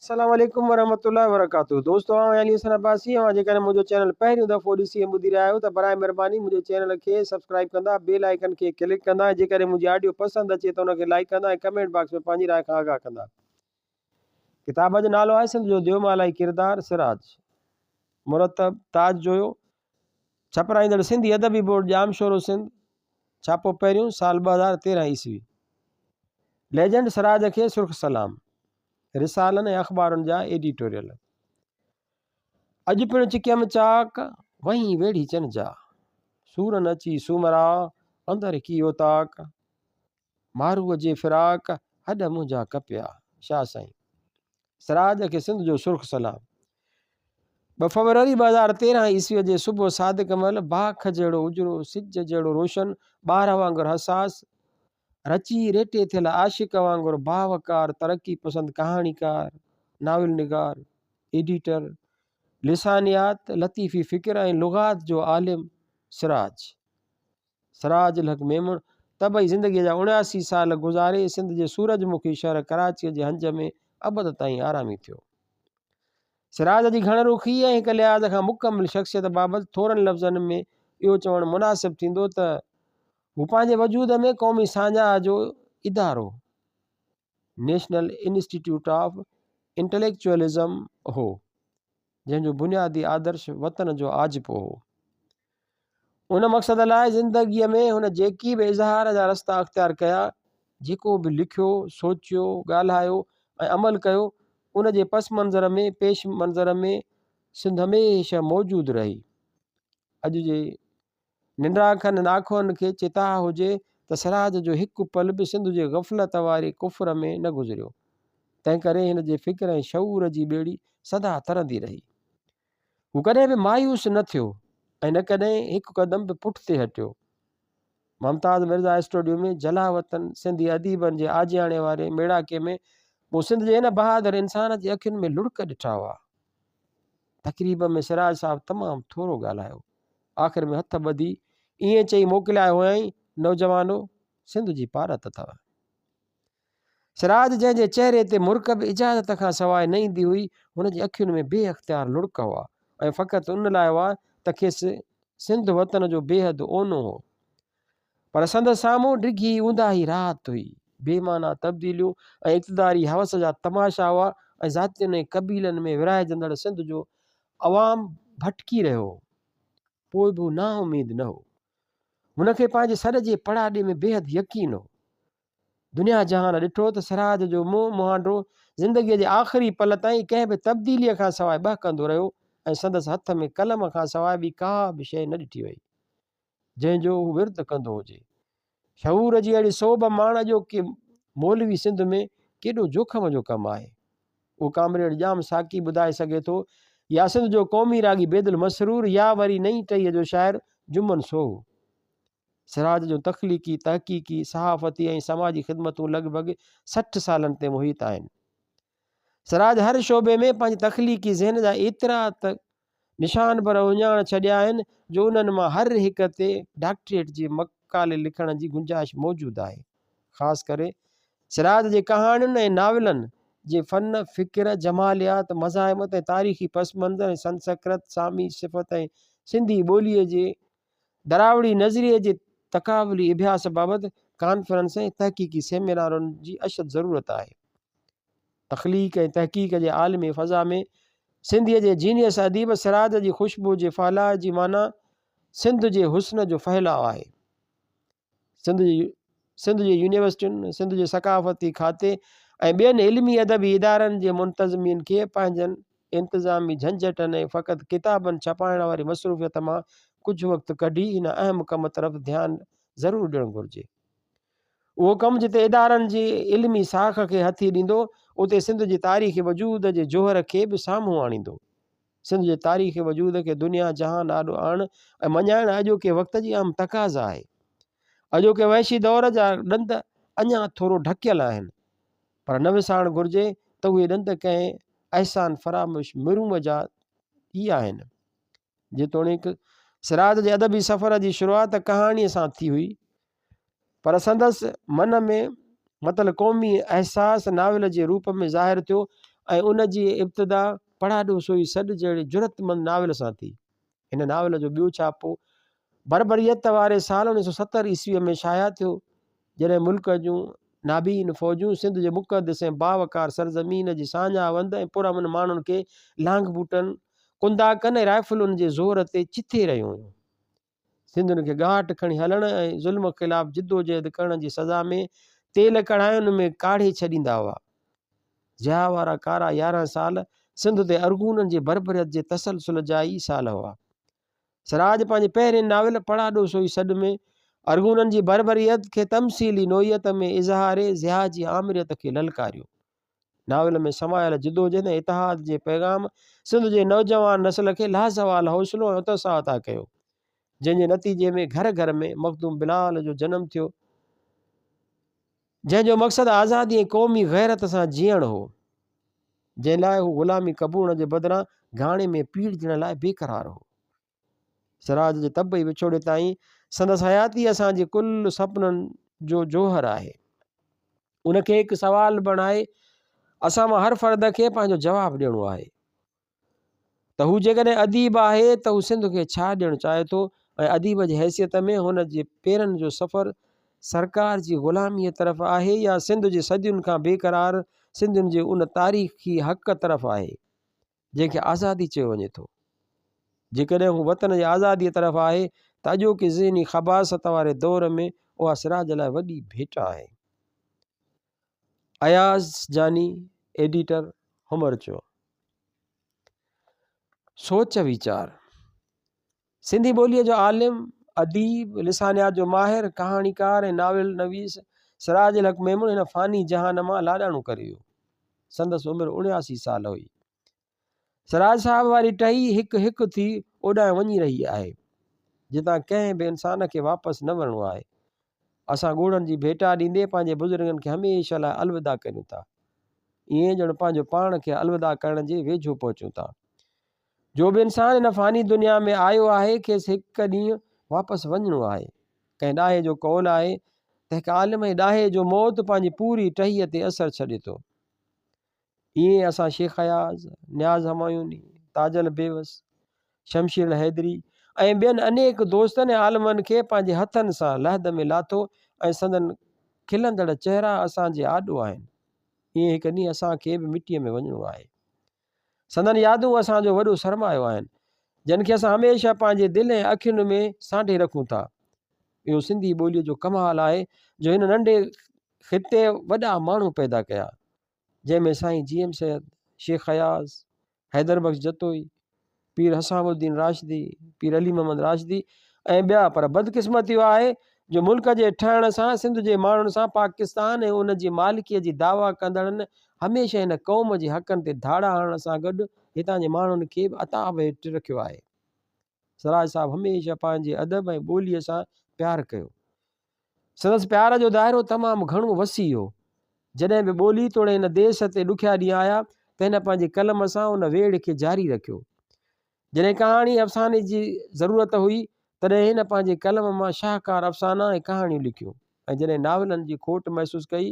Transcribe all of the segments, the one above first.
السلام عليڪم ورحمة الله وبرڪاته دوستو آئون علي حسن عباسي اوهان جيڪڏهن منهنجو چينل پهريون دفعو ڏسي ۽ ٻڌي رهيا آهيو ته برائي مهرباني منهنجي چينل کي سبسڪرائيب ڪندا بيل آئيڪن کي ڪلڪ ڪندا ۽ جيڪڏهن منهنجي آڊيو پسند اچي ته ان کي لائيڪ ڪندا ۽ ڪمينٽ باڪس ۾ پنهنجي راء کان آگاهه ڪندا. ڪتاب جو نالو آهي سنڌ جو ديومالائي ڪردار سراج مرتب تاج جويو ڇپرائيندڙ سنڌي ادبي بورڊ ڄامشورو سنڌ ڇاپو پهريون سال 2013 عيسوي ليجنڊ سراج کي سرخ سلام رسالن ۽ اخبارن جا ايڊيٽوريل. اڄ پڻ چڪيم چاڪ، وهين ويڙهيچن جا. سورن اچي سومرا، اندر ڪي اوطاق. ماروء جي فراق، هڏ منهنجا ڪپيا. شاهه سائين. سراج کي سنڌ جو سرخ سلام. 2 فبروري 2013 عيسويء جي صبح صادق مهل باک جهڙو اجرو، سج جهڙو روشن، ٻار وانگر حساس، رچي ريٽي ٿيل عاشق وانگر باوقار ترقي پسند ڪهاڻيڪار، ناول نگار، ايڊيٽر، لسانيات، لطيفي فڪر ۽ لغات جو عالم سراج سراج الحق ميمڻ طبعي زندگيء جا 79 سال گذاري سنڌ جي سورج مکي شهر ڪراچيء جي هنج ۾ ابد تائين آرامي ٿيو. سراج جي گهڻ رخي ۽ هڪ لحاظ کان مڪمل شخصيت بابت ٿورن لفظن ۾ اهو چوڻ مناسب ٿيندو ته هو پنهنجي وجود ۾ قومي ساڃاهه جو ادارو، نيشنل انسٽيٽيوٽ آف انٽليڪچوئلزم، هو، جنهن جو بنيادي آدرش وطن جو آجپو هو. ان مقصد لاء زندگيء ۾ هن جيڪي به اظهار جا رستا اختيار ڪيا، جيڪو به لکيو، سوچيو، ڳالهايو ۽ عمل ڪيو، ان جي پس منظر ۾، پيش منظر ۾ سنڌ هميشه موجود رهي. اڄ جي ننڊاکن ناکوئن کي چتاء هجي ته سراج جو هڪ پل به سنڌ جي غفلت واري ڪفر ۾ نه گذريو. تنهنڪري هن جي فڪر ۽ شعور جي ٻيڙي سدا ترندي رهي. هو ڪڏهن به مايوس نه ٿيو ۽ نه ڪڏهن هڪ قدم به پٺتي هٽيو. ممتاز مرزا اسٽوڊيو ۾ جلاوطن سنڌي اديبن جي آجياڻي واري ميڙاڪي ۾ مون سنڌ جي هن بهادر انسان جي اکين ۾ لڙڪ ڏٺا هئا. تقريب ۾ سراج صاحب تمام ٿورو ڳالهايو. آخر ۾ هٿ ٻڌي ائين چئي موڪلايو هئائين، نوجوانو! سنڌ جي پارت اٿو. سراج جنهن جي چهري تي مرڪ به اجازت کان سواء نه ايندي هئي، هن جي اکين ۾ بي اختيار لڙڪ هئا ۽ فقط ان لاء هئا ته کيس سنڌ وطن جو بيحد اونو هو. پر سندس سامهون ڊگهي اونداهي رات هئي. بي معنيٰ تبديليون ۽ اقتداري هوس جا تماشا هئا ۽ ذاتين ۽ قبيلن ۾ ورهائجندڙ سنڌ جو عوام ڀٽڪي رهيو هو. پوء به هو نااميد نه هو. هن کي پنهنجي سڏ جي پڙاڏي ۾ بيحد يقين هو. دنيا جهان ڏٺو ته سراج جو منهن مهانڊو زندگيء جي آخري پل تائين ڪنهن به تبديليء کان سواء ٻهڪندو رهيو ۽ سندس هٿ ۾ قلم کان سواء ٻي ڪا به شيء نه ڏٺي وئي. جنهن جو هو ورد ڪندو هجي. شعور جي اهڙي سوڀ ماڻڻ اڄوڪي مولوي سنڌ ۾ ڪيڏو جوکم جو ڪم آهي. اهو ڪامريڊ ڄام ساقي ٻڌائي سگهي ٿو يا سنڌ جو قومي راڳي بيدل مسرور يا وري نئين ٽهيء جو شاعر جمن سوهو. سراج جون تخليقي، تحقيقي، صحافتي ۽ سماجي خدمتون لڳ ڀڳ 60 سالن تي محيط آهن. سراج هر شعبي ۾ پنهنجي تخليقي ذهن جا ايترا ته نشان پر اهڃاڻ ڇڏيا آهن جو انهن مان هر هڪ تي ڊاڪٽريٽ جي مقالي لکڻ جي گنجائش موجود آهي. خاص ڪري سراج جي ڪهاڻين ۽ ناولن جي فن، فڪر، جماليات، مزاحمت ۽ تاريخي پس منظر ۽ سنسڪرت، سامي صفت ۽ سنڌي ٻوليء جي دراوڙي نظريي جي تقابلي اڀياس بابت ڪانفرنس ۽ تحقيقي سيمينارن جي اشد ضرورت آهي. تخليق ۽ تحقيق جي عالمي فضا ۾ سنڌيء جي جينيس اديب سراج جي خوشبوء جي ڦهلاء جي معنيٰ سنڌ جي حسن جو ڦهلاء آهي. سنڌ جي سنڌ جي يونيورسٽين، سنڌ جي ثقافتي کاتي ۽ ٻين علمي ادبي ادارن جي منتظمين کي پنهنجن انتظامي جهنجهٽن ۽ فقط ڪتابن ڇپائڻ واري مصروفيت مان ڪجهه وقت ڪڍي هن اهم ڪم طرف ڌيان ضرور ڏيڻ گهرجي. اهو ڪم جتي ادارن جي علمي ساک کي هٿي ڏيندو، اتي سنڌ جي تاريخي وجود جي جوهر کي به سامهون آڻيندو. سنڌ جي تاريخي وجود کي دنيا جهان آڏو آڻڻ ۽ مڃائڻ اڄوڪي وقت جي اهم تقاضا آهي. اڄوڪي وحشي دور جا ڏند اڃا ٿورو ڍڪيل آهن، پر نه وسارڻ گهرجي ته اهي ڏند ڪنهن احسان فراموش مرحوم جا ئي آهن. جيتوڻيڪ سراج جي ادبي سفر جي شروعات ڪهاڻيء سان ٿي هئي، پر سندس من ۾ متل قومي احساس ناول جي روپ ۾ ظاهر ٿيو ۽ ان جي ابتدا پڙاڏو سوئي سڏ جهڙي جرئتمند ناول سان ٿي. هن ناول جو ٻيو ڇاپو بربريت واري سال 1970 عيسويء ۾ شايع ٿيو، جڏهن ملڪ جون نابين فوجون سنڌ جي مقدس ۽ باوقار سرزمين جي ساڃاهه وند ۽ پرامن ماڻهن کي لانگ بوٽن، قنداقن ۽ رائفلن جي زور تي چٿي رهيون هيون. سنڌين کي ڳاٽ کڻي هلڻ ۽ ظلم خلاف جدوجهد ڪرڻ جي سزا ۾ تيل ڪڙهاين ۾ ڪاڙهي ڇڏيندا هئا. ضياء وارا ڪارا 11 سال سنڌ تي ارغونن جي بربريت جي تسلسل جا ئي سال هئا. سراج پنهنجي پهرين ناول پڙاڏو سوئي سڏ ۾ ارغونن جي بربريت کي تمثيلي نوعيت ۾ اظهاري ضياء جي آمريت کي للڪاريو. ناول ۾ سمايل جدوجهد ۽ اتحاد جي پيغام سنڌ جي نوجوان نسل کي لازوال حوصلو ۽ اتساهه عطا ڪيو، جنهن جي نتيجي ۾ گهر گهر ۾ مخدوم بلال جو جنم ٿيو، جنهن جو مقصد آزادي ۽ قومي غيرت سان جيئڻ هو، جنهن لاء هو غلامي قبولڻ جي بدران گهاڻي ۾ پيڙجڻ لاء بيقرار هو. سراج جي طبعي وڇوڙي تائين سندس حياتي اسان جي ڪل سپنن جو جوهر آهي. ان کي هڪ سوال بڻائي اسان مان هر فرد کي پنهنجو جواب ڏيڻو آهي ته هو جيڪڏهن اديب آهي ته هو سنڌ کي ڇا ڏيڻ چاهي ٿو ۽ اديب جي حيثيت ۾ هن جي پيرن جو سفر سرڪار جي غلاميء طرف آهي يا سنڌ جي صدين کان بيقرار سنڌين جي ان تاريخي حق طرف آهي. جنهن کي آزادي چيو وڃي ٿو. جيڪڏهن هو وطن جي آزاديء طرف آهي ته اڄوڪي ذهني خباثت واري دور ۾ اها سراج لاء وڏي ڀيٽ آهي. اياز جاني، ايڊيٽر، همرچو. سوچ ويچار، سنڌي ٻوليء جو عالم، اديب، لسانيات جو ماهر، ڪهاڻيڪار ۽ ناول نويس سراج الحق ميمڻ هن فاني جهان مان لاڏاڻو ڪري ويو. سندس عمر 79 سال هئي. سراج صاحب واري ٽهي هڪ هڪ ٿي اوڏانهن وڃي رهي آهي، جتان ڪنهن به انسان کي واپس نه ورڻو آهي. اسان ڳوڙهن جي ڀيٽا ڏيندي پنهنجي بزرگن کي هميشه لاء الوداع ڪريون ٿا. ائين ڄڻ پنهنجو پاڻ کي الوداع ڪرڻ جي ويجهو پهچون ٿا. جو به انسان هن فاني دنيا ۾ آيو آهي کيس هڪ ڏينهن واپس وڃڻو آهي. ڪنهن ڏاهي جو قول آهي ته هڪ عالم ۽ ڏاهي جو موت پنهنجي پوري ٽهيء تي اثر ڇڏي ٿو. ائين اسان شيخ اياز، نياز همايوني، تاجل بيوس، شمشير الحيدري ۽ ٻين انيڪ دوستن ۽ عالمن کي پنهنجي هٿن سان لحد ۾ لاٿو ۽ سندن کلندڙ چهرا اسان جي آڏو آهن. ائين هڪ ڏينهن اسان کي به مٽيء ۾ وڃڻو آهي. سندن يادون اسان جو وڏو سرمايو آهن، جن کي اسان هميشه پنهنجي دل ۽ اکين ۾ سانڍي رکون ٿا. اهو سنڌي ٻوليء جو ڪمال آهي جو هن ننڍي خطي وڏا ماڻهو پيدا ڪيا، جنهن ۾ سائين جي ايم سيد، شيخ اياز، حيدر بخش جتوئي، پير حسام الدين راشدي، پير علي محمد راشدي ۽ ٻيا پر بدقسمتي اها آهي جو ملڪ جي ٺهڻ سان سنڌ جي ماڻهن سان پاڪستان ۽ ان جي مالڪيء جي دعويٰ ڪندڙن هميشه هن قوم جي حقن تي ڌاڙا هڻڻ سان گڏ هتان جي ماڻهن کي به عتاب هيٺ رکيو آهي. سراج صاحب هميشه پنهنجي ادب ۽ ٻوليء سان پيار ڪيو. سندس پيار جو دائرو تمام گهڻو وسيع هو. جڏهن به ٻولي توڙي هن ديس تي ڏکيا ڏينهن آيا ته هن پنهنجي قلم سان ان ويڙهه کي جاري رکيو. جڏهن ڪهاڻي افساني جي ضرورت هئي، تڏهن هن پنهنجي قلم مان شاهڪار افسانا ۽ ڪهاڻيون لکيون ۽ جڏهن ناولن جي کوٽ محسوس ڪئي،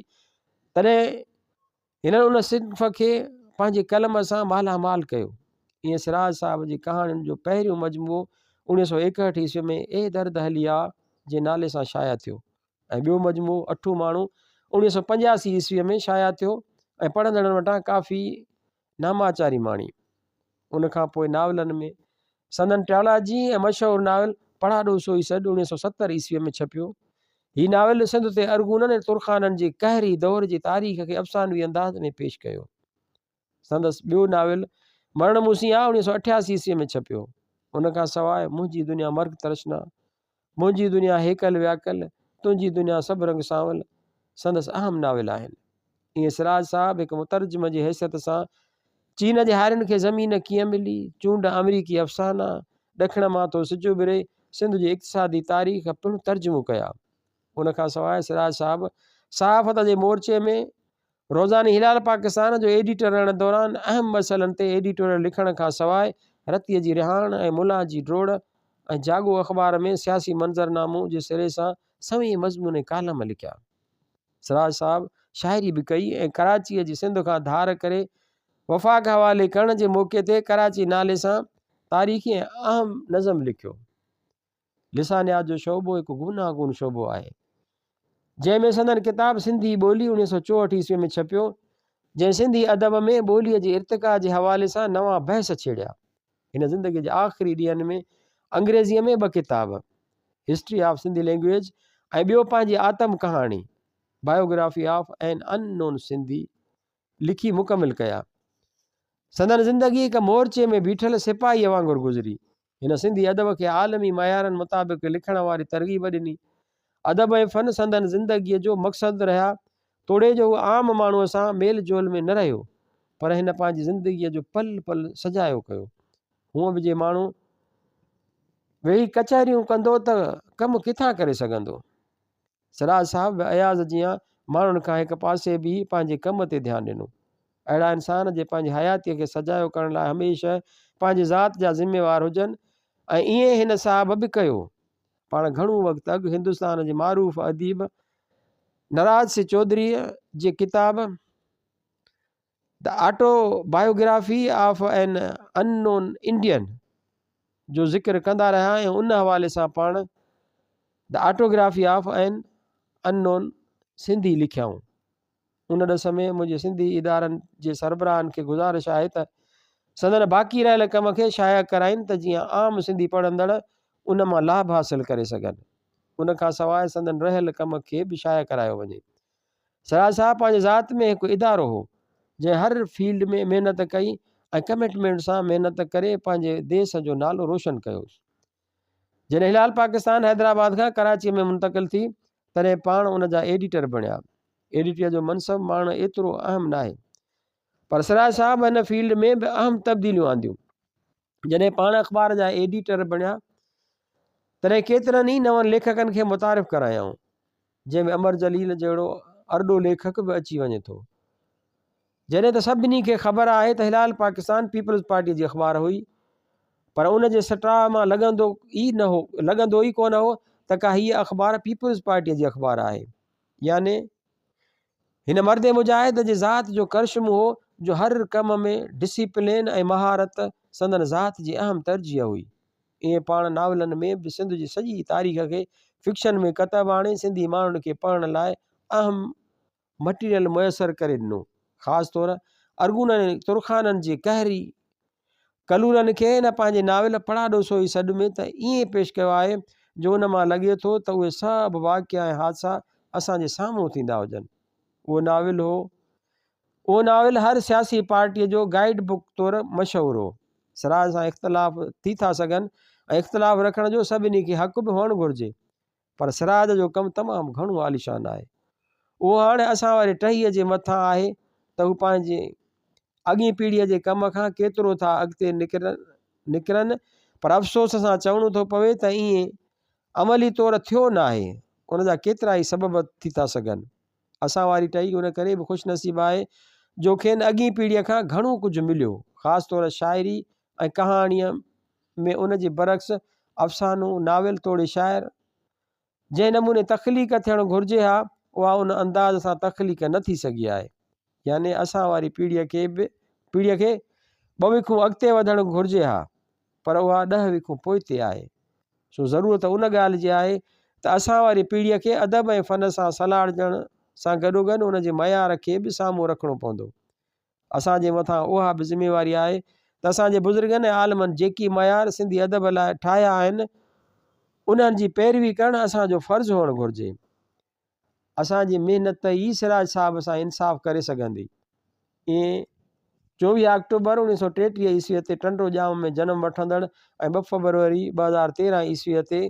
تڏهن هنن ان صنف کي پنهنجي قلم سان مالا مال ڪيو. ائين سراج صاحب جي ڪهاڻين جو پهريون مجموعو 1961 عيسوي ۾ اي درد هلي آ جي نالي سان شايع ٿيو ۽ ٻيو مجموعو اٺون ماڻهو 1985 عيسوي ۾ شايع ٿيو ۽ پڙهندڙن وٽان ڪافي ناماچاري ماڻي. ان کان پوء ناولن ۾ سندن ٽيالاجي ۽ مشهور ناول پڙاڏو سوئي سڏ 1970 عيسويء ۾ ڇپيو. هي ناول سنڌ تي ارغونن ۽ ترخانن جي قهري دور جي تاريخ کي افسانوي انداز ۾ پيش ڪيو. سندس ٻيو ناول مرڻ مون سين آ 1988 عيسويء ۾ ڇپيو. ان کان سواء منهنجي دنيا مرگ ترشنا، منهنجي دنيا هيڪل وياڪل، تنهنجي دنيا سڀ رنگ سانول سندس اهم ناول آهن. ائين سراج صاحب هڪ مترجم جي حيثيت سان چين جي هارين کي زمين ڪيئن ملي، چونڊ آمريڪي افسانا، ڏکڻ مان ٿو سج اڀري، سنڌ جي اقتصادي تاريخ پڻ ترجمو ڪيا. ان کان سواء سراج صاحب صحافت جي مورچي ۾ روزاني هلال پاڪستان جو ايڊيٽر رهڻ دوران اهم مسئلن تي ايڊيٽوريل لکڻ کان سواء رتيء جي رهاڻ ۽ ملان جي ڊوڙ ۽ جاڳو اخبار ۾ سياسي منظرنامو جي سري سان سوين مضمون ۽ ڪالم لکيا. سراج صاحب شاعري به ڪئي ۽ ڪراچيء جي سنڌ کان ڌار ڪري وفاق حوالي ڪرڻ جي موقعي تي ڪراچي نالي سان تاريخي ۽ اهم نظم لکيو. لسانيات جو شعبو هڪ گوناگون شعبو آهي. جنهن ۾ سندن ڪتاب سنڌي ٻولي 1964 عيسوي ۾ ڇپيو، جنهن سنڌي ادب ۾ ٻوليء جي ارتقا جي حوالي سان نوان بحث ڇيڙيا. هن زندگيء جي آخري ڏينهن ۾ انگريزيء ۾ ٻه ڪتاب، هسٽري آف سنڌي لئنگويج ۽ ٻيو پنهنجي آتم ڪهاڻي، Biography of an Unknown Sindhi، لکي مڪمل ڪيا. سندن زندگي هڪ مورچي ۾ بيٺل سپاهيء وانگر گذري. هن سنڌي ادب کي عالمي معيارن مطابق لکڻ واري ترغيب ڏني. ادب ۽ فن سندن زندگيء جو مقصد رهيا. توڙي جو هو عام ماڻهوء سان ميل جول ۾ نه رهيو، پر هن پنهنجي زندگيء جو پل پل سجايو ڪيو. هونء به جي ماڻهو ويهي ڪچهريون ڪندو ته ڪم ڪٿان ڪري سگهندو؟ سراج صاحب به اياز جيان ماڻهن کان هڪ پاسي بيهي پنهنجي ڪم تي ڌيان ڏنو. اهڙا انسان جي پنهنجي حياتيء کي سجايو ڪرڻ لاء هميشه پنهنجي ذات جا ذميوار هجن ۽ ائين هن صاحب به ڪيو. پاڻ گهڻو وقت اڳ هندستان جي معروف اديب نراج سي چوڌريء جي ڪتاب The Autobiography of an Unknown Indian جو ذڪر ڪندا رهيا ۽ ان حوالي سان پاڻ The Autography of an Unknown Sindhi لکيائون. ان ڏس ۾ منهنجي سنڌي ادارن جي سربراهن کي گذارش آهي ته سندن باقي رهيل ڪم کي شايع ڪرائين ته جيئن عام سنڌي پڙهندڙ ان مان لاڀ حاصل ڪري سگهن. ان کان سواء سندن رهيل ڪم کي به شايع ڪرايو وڃي. سراج صاحب پنهنجي ذات ۾ هڪ ادارو هو، جنهن هر فيلڊ ۾ محنت ڪئي ۽ ڪمٽمينٽ سان محنت ڪري پنهنجي ديس جو نالو روشن ڪيو. جڏهن هلال پاڪستان حيدرآباد کان ڪراچيء ۾ منتقل ٿي، تڏهن پاڻ ان جا ايڊيٽر بڻيا. ايڊيٽريء جو منصب ماڻڻ ايترو اهم ناهي. پر سراج صاحب هن فيلڊ ۾ به اهم تبديليون آنديون. جڏهن پاڻ اخبار جا ايڊيٽر بڻيا، تڏهن ڪيترن ئي نون ليکڪن کي متعارف ڪرايائون. جنهن ۾ امر جليل جهڙو ارڏو ليکڪ به اچي وڃي ٿو. جڏهن ته سڀني کي خبر آهي ته هلال پاڪستان پيپلز پارٽيء جي اخبار هئي پر ان جي سٽاء مان لڳندو ئي نه هو لڳندو ئي ڪونه هو ته ڪا هيء اخبار پيپلز پارٽيء جي اخبار آهي. يعني هن مرد مجاهد جي ذات جو ڪرشمو هو جو هر ڪم ۾ ڊسيپلين ۽ مهارت سندن ذات جي اهم ترجيح هئي. ائين پاڻ ناولن ۾ به سنڌ جي سڄي تاريخ کي فڪشن ۾ ڪتب آڻي سنڌي ماڻهن کي پڙهڻ لاء اهم مٽيريل ميسر ڪري ڏنو. خاص طور ارغونن ۽ ترخانن جي قهري ڪلورن کي هن پنهنجي ناول پڙاڏو سوئي سڏ ۾ ته ائين پيش ڪيو آهي جو ان مان لڳي ٿو ته اهي سڀ واقعا ۽ حادثا اسان جي سامهون ٿيندا هجن. اهو ناول هو. اهو ناول هر سياسي پارٽيء جو گائيڊ بڪ طور مشهور هو. سراج سان اختلاف ٿي ٿا سگهن ۽ اختلاف رکڻ جو سڀني کي حق به هئڻ گهرجي پر سراج جو ڪم تمام گهڻو عاليشان آهي. اهو هاڻي اسان واري ٽهيء جي مٿان آهي ته هو پنهنجي اڳين پيڙهيء جي ڪم کان ڪيترو ٿا اڳتي نڪرن پر افسوس سان چوڻو ٿو پوي ته ائين عملي طور ٿيو ناهي. ان جا ڪيترائي سبب ٿي ٿا سگهن. اسان واري ٽهي ان ڪري به خوش نصيب آهي جو کين اڳين پيڙهيء کان گهڻو ڪجهه مليو، خاص طور شاعري ۽ ڪهاڻيء ۾ ان جي برعڪس افسانو، ناول توڙي شاعر جنهن نموني تخليق ٿيڻ گهرجي ها، اها ان انداز سان تخليق نه ٿي سگهي آهي. يعني اسان واري پيڙهيء کي به پيڙهيء کي ٻه وکون اڳتي وڌڻ گهرجي ها، پر اها ڏهه وکون پوئتي آهي. سو ضرورت ان ڳالهه جي آهي ته اسان واري پيڙهيء کي ادب ۽ فن سان سلهاڙجڻ سان گڏوگڏ ان جي معيار کي به سامهون رکڻو پوندو. اسان جي مٿان اها به ذميواري آهي ته اسان جي بزرگن ۽ عالمن جيڪي معيار سنڌي ادب لاء ٺاهيا آهن، انهن جي پيروي ڪرڻ اسان جو فرض هئڻ گهرجي. اسان جي محنت ئي سراج صاحب سان انصاف ڪري سگهندي. ائين 24 آڪٽوبر 1933 عيسويء تي ٽنڊو ڄام ۾ جنم وٺندڙ ۽ 2 فبروري 2013 عيسويء تي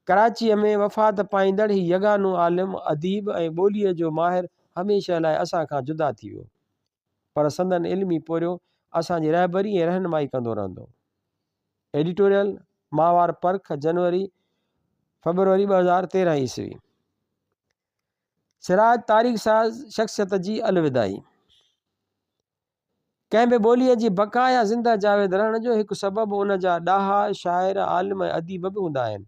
ڪراچيء ۾ وفات پائيندڙ هي يگانو عالم، اديب ۽ ٻوليء جو ماهر هميشه لاء اسان کان جدا ٿي ويو. پر سندن علمي پورهيو اسان جي رهبري ۽ رهنمائي ڪندو رهندو. ايڊيٽوريل، ماهوار پرک، جنوري، فبروري 2013 عيسوي. سراج تاريخ ساز شخصيت جي الوداعي. ڪنهن به ٻوليء جي بقا يا زنده جاويد رهڻ جو هڪ سبب ان جا ڏاها، شاعر، عالم ۽ اديب به هوندا آهن.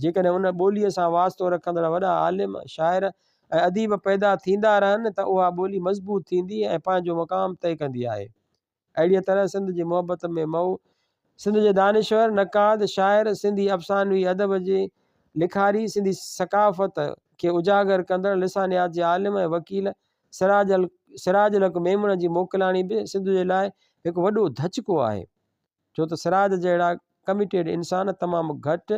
جيڪڏهن ان ٻوليء سان واسطو رکندڙ وڏا عالم، شاعر ۽ اديب پيدا ٿيندا رهن ته اها ٻولي مضبوط ٿيندي ۽ پنهنجو مقام طئي ڪندي آهي. اهڙيء طرح سنڌ جي محبت ۾ مئو سنڌ جي دانشور، نقاد، شاعر، سنڌي افسانوي ادب جي لکاري، سنڌي ثقافت کي اجاگر ڪندڙ لسانيات جي عالم ۽ وڪيل سراج سراج الحق ميمڻ جي موڪلاڻي به سنڌ جي لاء هڪ وڏو ڌچڪو آهي. ڇو ته سراج جهڙا ڪميٽيڊ انسان تمام گهٽ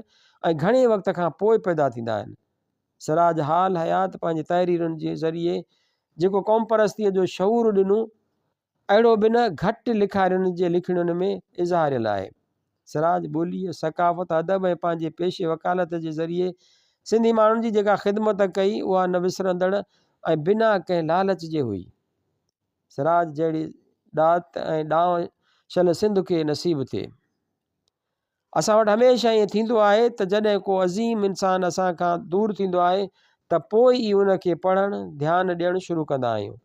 ۽ گهڻي وقت کان پوء پيدا ٿيندا آهن. سراج حال حيات پنهنجي تحريرن جي ذريعي جيڪو قومپرستيء جو شعور ڏنو، اهڙو بنهه گهٽ لکارين جي لکڻين ۾ اظهاريل آهي. سراج ٻوليء، ثقافت، ادب ۽ پنهنجي پيشي وڪالت جي ذريعي سنڌي ماڻهن جي جيڪا خدمت ڪئي، اها نه وسرندڙ ۽ بنا ڪنهن لالچ جي هئي. سراج جهڙي ڏات ۽ ڏانء شل سنڌ کي نصيب ٿئي. اسان وٽ هميشه ائين ٿيندو آهي ته جڏهن ڪو عظيم انسان اسان کان دور ٿيندو آهي ته پوء ئي ان کي پڙهڻ، ڌيان ڏيڻ شروع ڪندا آهيون.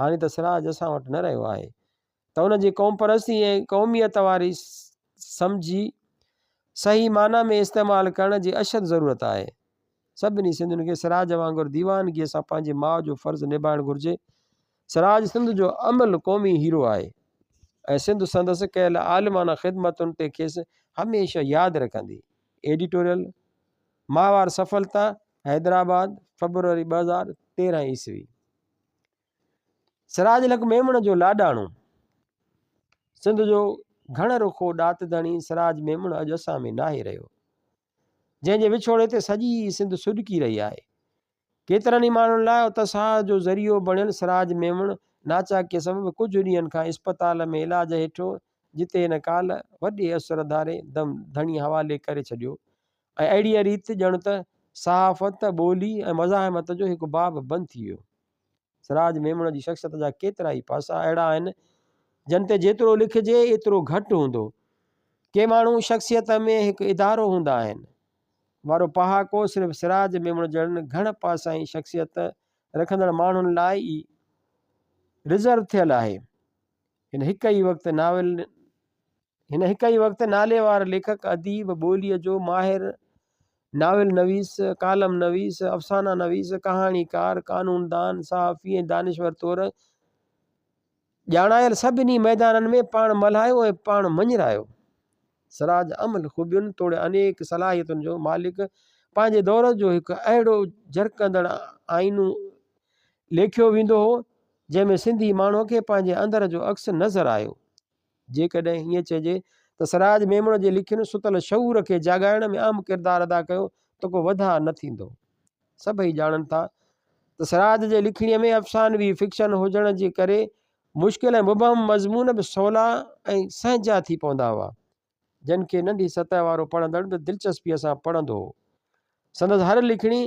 هاڻي ته سراج اسان وٽ نه رهيو آهي ته ان جي قومپرستي ۽ قوميت واري سمجهي صحيح معنيٰ ۾ استعمال ڪرڻ جي اشد ضرورت آهي. سڀني سنڌين کي سراج وانگر ديوانگيء سان پنهنجي ماء جو فرض نڀائڻ گهرجي. سراج سنڌ جو املهه قومي هيرو آهي ۽ سنڌ سندس ڪيل عالمانه خدمتن تي کيس هميشه ياد رکندي. ايڊيٽوريل، ماهوار سڦلتا، حيدرآباد، فبروري 2013 عيسوي. سراج الحق ميمڻ جو لاڏاڻو. سنڌ جو گهڻ رخو ڏات ڌڻي سراج ميمڻ اڄ اسان ۾ ناهي رهيو. جنهن جي وڇوڙي تي سڄي سنڌ سڏڪي رهي آهي. ڪيترن ئي ماڻهن لاء اتساهه جو ذريعو بڻيل سراج ميمڻ ناچاڪيء سبب ڪجهه ڏينهن کان اسپتال ۾ علاج هيٺ هو، جتي هن ڪالهه وڏي اسر ڌاري دم ڌڻي حوالي ڪري ڇڏيو ۽ اهڙيء ريت ڄڻ ته صحافت، ٻولي ۽ مزاحمت جو هڪ باب بند ٿي ويو. سراج ميمڻ جي شخصيت جا ڪيترائي پاسا اهڙا آهن، جن تي جيترو لکجي ايترو گهٽ هوندو. ڪي ماڻهو شخصيت ۾ هڪ ادارو هوندا آهن. وارو پهاڪو صرف سراج ميمڻ جهڙن گهڻ پاسائين شخصيت رکندڙ ماڻهن لاء ئي رزرو ٿيل آهي. هن هڪ ئي وقت ناول هن هڪ ئي وقت ناليوار ليکڪ، اديب، ٻوليء جو ماهر، ناول نويس، ڪالم نويس، افسانه نويس، ڪهاڻيڪار، قانوندان، صحافي ۽ دانشور طور ڄاڻايل سڀني ميدانن ۾ پاڻ ملهايو ۽ پاڻ مڃرايو. سراج املهه خوبين توڙي انيڪ صلاحيتن جو مالڪ پنهنجي دور جو هڪ اهڙو جرڪندڙ آئينو ليکيو ويندو هو، جنهن ۾ سنڌي ماڻهوء کي پنهنجي اندر جو عڪس نظر آيو. جيڪڏهن هيئن چئجي ته سراج ميمڻ جي لکين ستل شعور کي جاڳائڻ ۾ اهم ڪردار ادا ڪيو ته ڪو وڌاء نه ٿيندو. سڀئي ڄاڻن ٿا ته سراج جي لکڻيء ۾ افسانوي فڪشن هجڻ جي ڪري مشڪل ۽ مبهم مضمون به سولا ۽ سهنجا ٿي پوندا هئا، جن کي ننڍي سطح وارو پڙهندڙ به دلچسپيء سان پڙهندو هو. سندس هر لکڻي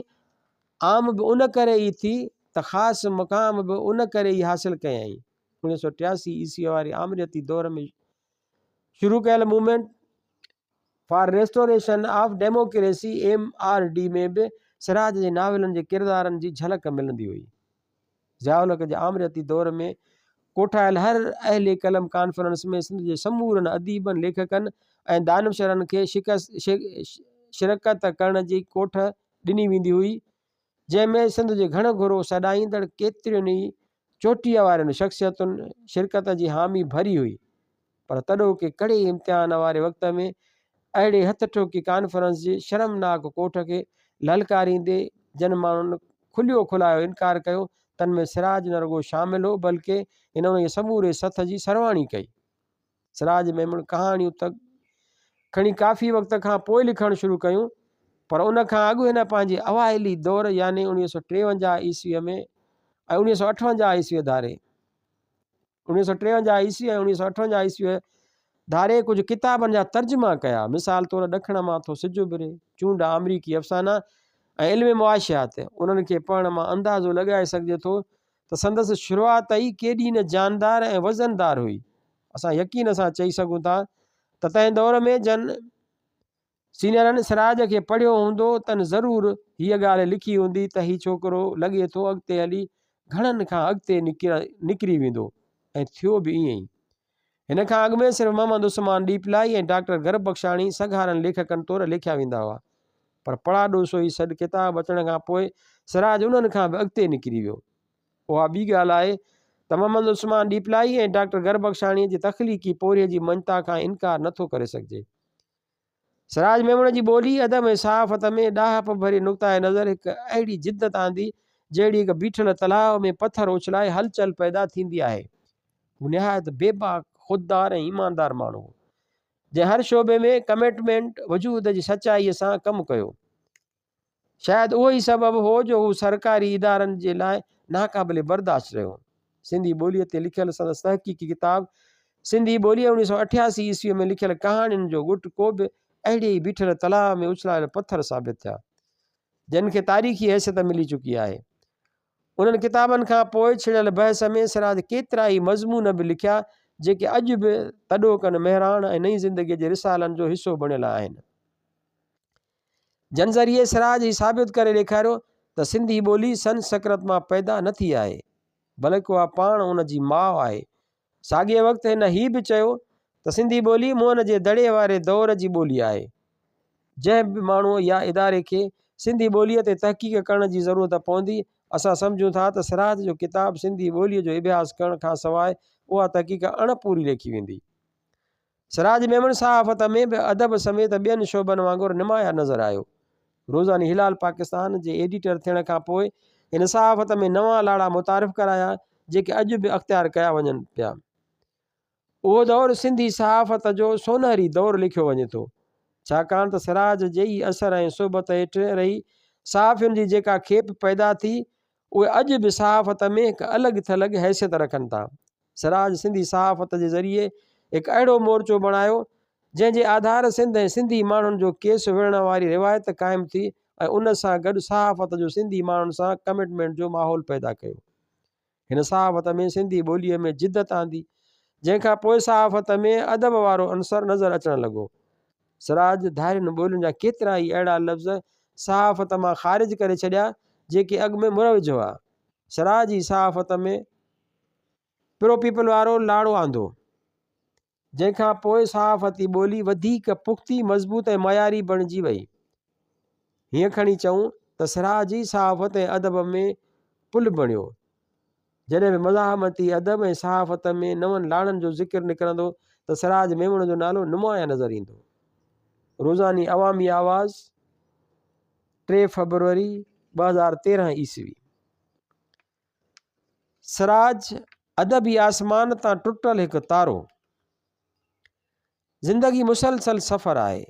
عام به ان ڪري ئي ٿي ته خاص مقام به ان ڪري ئي حاصل ڪيائين. 1983 عيسويء واري آمريتي دور ۾ شروع ڪيل movement for restoration of democracy, M R D, ۾ به سراج جي ناولن جي ڪردارن جي جهلڪ ملندي هئي. ضياء الحق جي آمريتي دور ۾ ڪوٺايل هر اهل قلم ڪانفرنس ۾ سنڌ جي سمورن اديبن، ليکڪن ۽ دانشورن کي شرڪت ڪرڻ جي ڪوٺ ڏني ويندي هئي، جنهن ۾ سنڌ جي گهڻ گهرو سڏائيندڙ ڪيترين ئي چوٽيء وارين شخصيتن شرڪت جي حامي ڀري هئي، پر تڏهوڪي ڪڙي امتحان واري وقت ۾ اهڙي هٿ ٺوڪي ڪانفرنس جي شرمناڪ ڪوٺ کي للڪاريندي جن ماڻهن کليو کلايو انڪار ڪيو، تن ۾ سراج نه رڳو شامل هو، بلڪه هن انهيء سموري سٿ جي سرواڻي ڪئي. سراج ميمڻ ڪهاڻيون ته کڻي ڪافي وقت کان پوء لکڻ شروع ڪيون، پر ان کان اڳ هن پنهنجي اوائلي دور يعني 1953 عيسويء ۾ ۽ 1958 عيسويء ڌاري 1953 عيسوي ۽ 1958 عيسويء ڌاري ڪجهه ڪتابن جا ترجما ڪيا. مثال طور ڏکڻ مان ٿو سج اڀري، چونڊ آمريڪي افسانا ۽ علم معاشيات. انهن کي پڙهڻ مان اندازو لڳائي سگهجي ٿو ته سندس شروعات ئي ڪيڏي نه جاندار ۽ وزندار هئي. اسان يقين سان چئي سگهون ٿا ته تنهن دور ۾ جن سينئرن سراج کي پڙهيو هوندو تن ضرور هيء ڳالهه لکي هوندي ته هي ڇوڪرو لڳي ٿو اڳتي هلي گهڻن کان اڳتي نڪري ويندو ۽ ٿيو به ائين ئي. هن کان اڳ ۾ صرف محمد عثمان ڏيپلائي ۽ ڊاڪٽر گربخشاڻي سگهارن ليکڪن طور ليکيا ويندا هئا، پر پڙاڏو سوئي سڏ ڪتاب اچڻ کان پوء سراج انهن کان به اڳتي نڪري ويو. اها ٻي ڳالهه آهي ته محمد عثمان ڏيپلائي ۽ ڊاڪٽر گربخشاڻيء جي تخليقي پورهيي جي مڃتا کان انڪار نه ٿو ڪري سگهجي. سراج ميمڻ جي ٻولي، ادب ۽ صحافت ۾ ڏاهپ ڀري نقطه نظر هڪ اهڙي جدت آندي، جهڙي هڪ بيٺل تلاء ۾ پٿر اڇلائي هلچل پيدا ٿيندي آهي. هو نهايت بيباڪ، خوددار ۽ ايماندار ماڻهو هو، جنهن هر شعبي ۾ ڪمٽمينٽ، وجود جي سچائيء سان ڪم ڪيو. شايد اهو ئي سبب هو جو هو سرڪاري ادارن جي لاء ناقابل برداشت رهيو. سنڌي ٻوليء تي لکيل سندس تحقيقي ڪتاب سنڌي ٻوليء 1988 عيسويء ۾ لکيل ڪهاڻين جو ڳٽڪو به اهڙي ئي بيٺل تلاء ۾ اڇلايل پٿر ثابت ٿيا، جن کي تاريخي حيثيت ملي چڪي آهي. انهن ڪتابن کان پوء ڇڙيل بحث ۾ سراج ڪيترائي مضمون به لکيا، جيڪي اڄ به تڏهوڪن مهراڻ ۽ نئين زندگيء جي رسالن جو حصو بڻيل آهن. جن ذريعي سراج هي ثابت ڪري ڏيکاريو ته سنڌي ٻولي سنسڪرت مان پيدا نه ٿي آهي، بلڪ اها پاڻ ان جي ماء آهي. ساڳئي وقت هن هي به چيو ته سنڌي ٻولي موهن جي دڙي واري دور جي ٻولي آهي. جنهن به ماڻهوء يا اداري کي سنڌي ٻوليء تي تحقيق ڪرڻ جي ضرورت پوندي، اسان سمجهون ٿا ته سراج جو ڪتاب سنڌي ٻوليء جو اڀياس ڪرڻ کان سواء اها تحقيق اڻ پوري ليکي ويندي. سراج ميمڻ صحافت ۾ به ادب سميت ٻين شعبن وانگر نمايان نظر آيو. روزاني هلال پاڪستان جي ايڊيٽر ٿيڻ کان پوء هن صحافت ۾ نوان لاڙا متعارف ڪرايا، جيڪي اڄ به اختيار ڪيا وڃن پيا. اهو دور سنڌي صحافت جو سونهري دور ليکيو وڃي ٿو، ڇاڪاڻ ته سراج جي ئي اثر ۽ صحبت هيٺ رهي صحافين جي جيڪا کيپ پيدا ٿي، اهي اڄ به صحافت ۾ هڪ الڳ ٿلڳ حيثيت رکن ٿا. سراج سنڌي صحافت جي ذريعي هڪ اهڙو مورچو بڻايو، جنهن جي آڌار سنڌ ۽ سنڌي ماڻهن جو ڪيس وڙهڻ واري روايت قائم ٿي ۽ ان سان گڏ صحافت جو سنڌي ماڻهن سان ڪمٽمينٽ جو ماحول پيدا ڪيو. هن صحافت ۾ سنڌي ٻوليء ۾ جدت آندي، جنهن کان پوء صحافت ۾ ادب وارو عنصر نظر اچڻ لڳو. سراج ڌارين ٻولين جا ڪيترائي اهڙا لفظ صحافت مان خارج ڪري ڇڏيا، جيڪي اڳ ۾ مروج هئا. سراج ئي صحافت ۾ پرو پيپل وارو لاڙو آندو، جنهن کان پوء صحافتي ٻولي وڌيڪ پختي، مضبوط ۽ معياري بڻجي وئي. هيئن کڻي چئون ته سراج ئي صحافت ۽ ادب ۾ پل بڻيو. جڏهن به مزاحمتي ادب ۽ صحافت ۾ نون لاڙن جو ذڪر نڪرندو ته سراج ميمڻ جو نالو نمايان نظر ايندو. روزاني عوامي آواز، ٽي فبروري 2013 عيسوي. سراج ادبي آسمان تان ٽٽل هڪ تارو. زندگي مسلسل سفر آهي،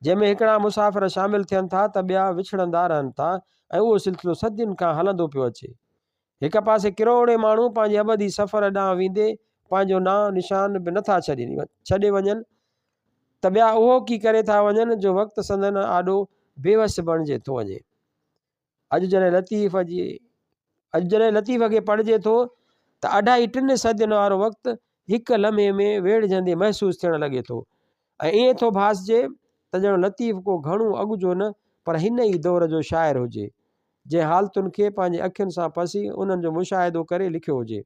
جنهن ۾ هڪڙا مسافر شامل ٿين ٿا ته ٻيا وڇڙندا رهن ٿا ۽ اهو سلسلو صدين کان هلندو پيو اچي. هڪ پاسي ڪروڙين ماڻهو پنهنجي ابدي سفر ڏانهن ويندي پنهنجو نانء نشان به نٿا ڇڏي وڃن ته ٻيا اهو ڪي ڪري ٿا وڃن جو وقت سندن آڏو بيوس بڻجي ٿو وڃي. اڄ جڏهن لطيف جي اڄ جڏهن لطيف کي پڙهجي ٿو ته اڍائي ٽن صدين وارو وقت هڪ لمحي ۾ ويڙهجندي محسوس ٿيڻ لڳي ٿو ۽ ائين ٿو ڀاسجي ته ڄڻ لطيف ڪو گهڻو اڳ جو نه پر هن ئي دور جو شاعر هجي جنهن حالتن کي پنهنجي اکين سان پسي انهن جو مشاهدو ڪري لکيو هجي.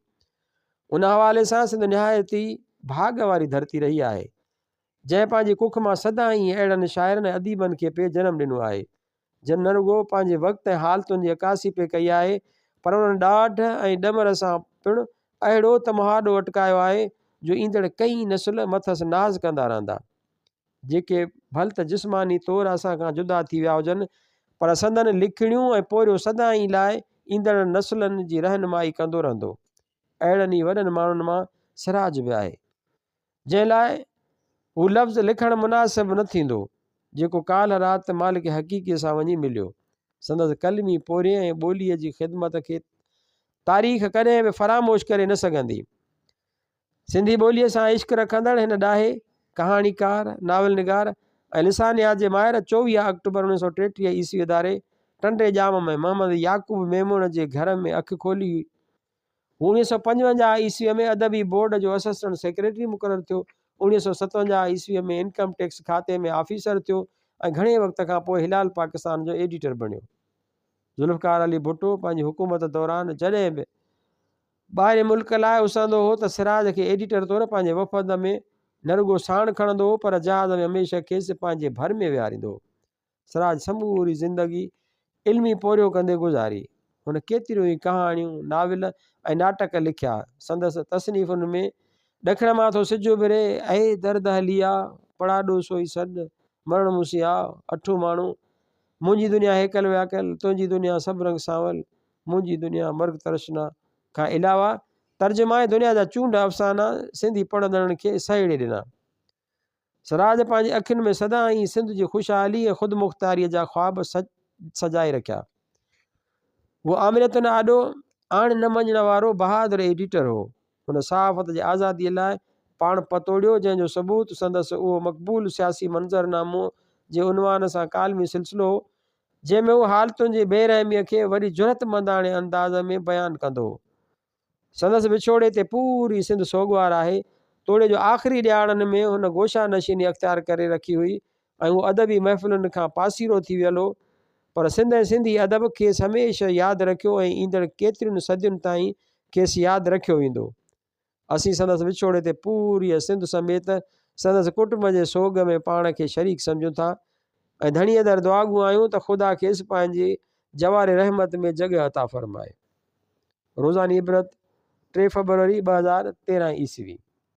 ان حوالي سان سنڌ نهايت ئي ڀاڳ واري ڌرتي رهي آهي جنهن پنهنجي ڪک مان سدائين اهڙن شاعرن ۽ اديبن کي پئي جنم ڏنو آهي جن نه رڳو پنهنجي وقت ۽ حالتن جي عڪاسي پئي ڪئي آهي، پر انهن ڏاڍ ۽ ڏمر سان پڻ اهڙو ته مهاڏو اٽڪايو آهي، جو ايندڙ ڪئين نسل مٿس ناز ڪندا رهندا. جيڪي ڀل ته جسماني طور اسان کان جدا ٿي ويا هجن، پر سندن لکڻيون ۽ پورهيو سدائين لاء ايندڙ نسلن جي رهنمائي ڪندو رهندو. اهڙن ئي وڏن ماڻهن مان سراج به آهي. جنهن لاء هو لفظ لکڻ مناسب نه ٿيندو، جيڪو ڪالهه رات مالڪ حقيقيء سان وڃي مليو. سندس قلمي پورهيي ۽ ٻوليء جي خدمت کي تاريخ ڪڏهن به فراموش ڪري نه سگهندي. سنڌي ٻوليء سان عشق رکندڙ هن ڏاهي، ڪهاڻيڪار، ناول نگار ۽ لسانيات جي ماهر 24 آڪٽوبر 1933 عيسويء ڌاري ٽنڊي ڄام ۾ محمد يعقوب ميمڻ جي گهر ۾ اک کولي هئي. هو 1955 عيسويء ۾ ادبي بورڊ جو اسسٽنٽ سيڪريٽري مقرر ٿيو. 1957 عيسويء ۾ انڪم ٽيڪس کاتي ۾ آفيسر ٿيو ۽ گهڻي وقت کان پوء هلال پاڪستان جو ايڊيٽر بڻيو. ذوالفقار علي ڀٽو پنهنجي حڪومت دوران جڏهن به ٻاهرين ملڪ لاء اسهندو هو ته سراج کي ايڊيٽر طور پنهنجي وفد ۾ نه رڳو ساڻ کڻندو هو پر جهاز ۾ هميشه کيس پنهنجي ڀر ۾ ويهاريندو هو. سراج سموري زندگي علمي پورهيو ڪندي گذاري. هن ڪيتريون ئي ڪهاڻيون، ناول ۽ ناٽڪ لکيا. سندس تصنيفن ۾ ڏکڻ مان ٿو سج اڀري، اي درد هلي آ، پڙاڏو سوئي سڏ، مرڻ مون سين آ، اٺون ماڻهو، منهنجي دنيا هيڪل وياڪل، تنهنجي دنيا سڀ رنگ سانول، منهنجي دنيا مرگ ترشنا کان علاوه ترجما ۽ دنيا جا چونڊ افسانا سنڌي پڙهندڙن کي سهيڙي ڏنا. سراج پنهنجي اکين ۾ سدائين سنڌ جي خوشحالي ۽ خودمختياريء جا خواب سجائي رکيا. هو آمريتن آڏو آڻ نه مڃڻ وارو بهادر ايڊيٽر هو. هن صحافت جي آزاديء لاء پاڻ پتوڙيو، جنهن جو ثبوت سندس اهو مقبول سياسي منظرنامو جي عنوان سان ڪالمي سلسلو هو، جنهن ۾ هو حالتن جي بي رحميء کي وڏي جرئتمنداڻي انداز ۾ بيان ڪندو هو. سندس وڇوڙي تي پوري سنڌ سوڳوار آهي. توڙي جو آخري ڏهاڙن ۾ هن گوشه نشيني اختيار ڪري رکي هئي ۽ هو ادبي محفلن کان پاسيرو ٿي ويل هو، پر سنڌ ۽ سنڌي ادب کيس هميشه ياد رکيو ۽ ايندڙ ڪيترين صدين تائين کيس ياد رکيو ويندو. اسين سندس وڇوڙي تي پوريء سنڌ سميت سندس ڪٽنب جي سوڳ ۾ پاڻ کي شريڪ سمجهون ٿا ۽ ڌڻيء در دعاگو آهيون ته خدا کيس پنهنجي جوار رحمت ۾ جڳهه عطا فرمائي. روزاني عبرت، ٽي فبروري 2013 عيسوي.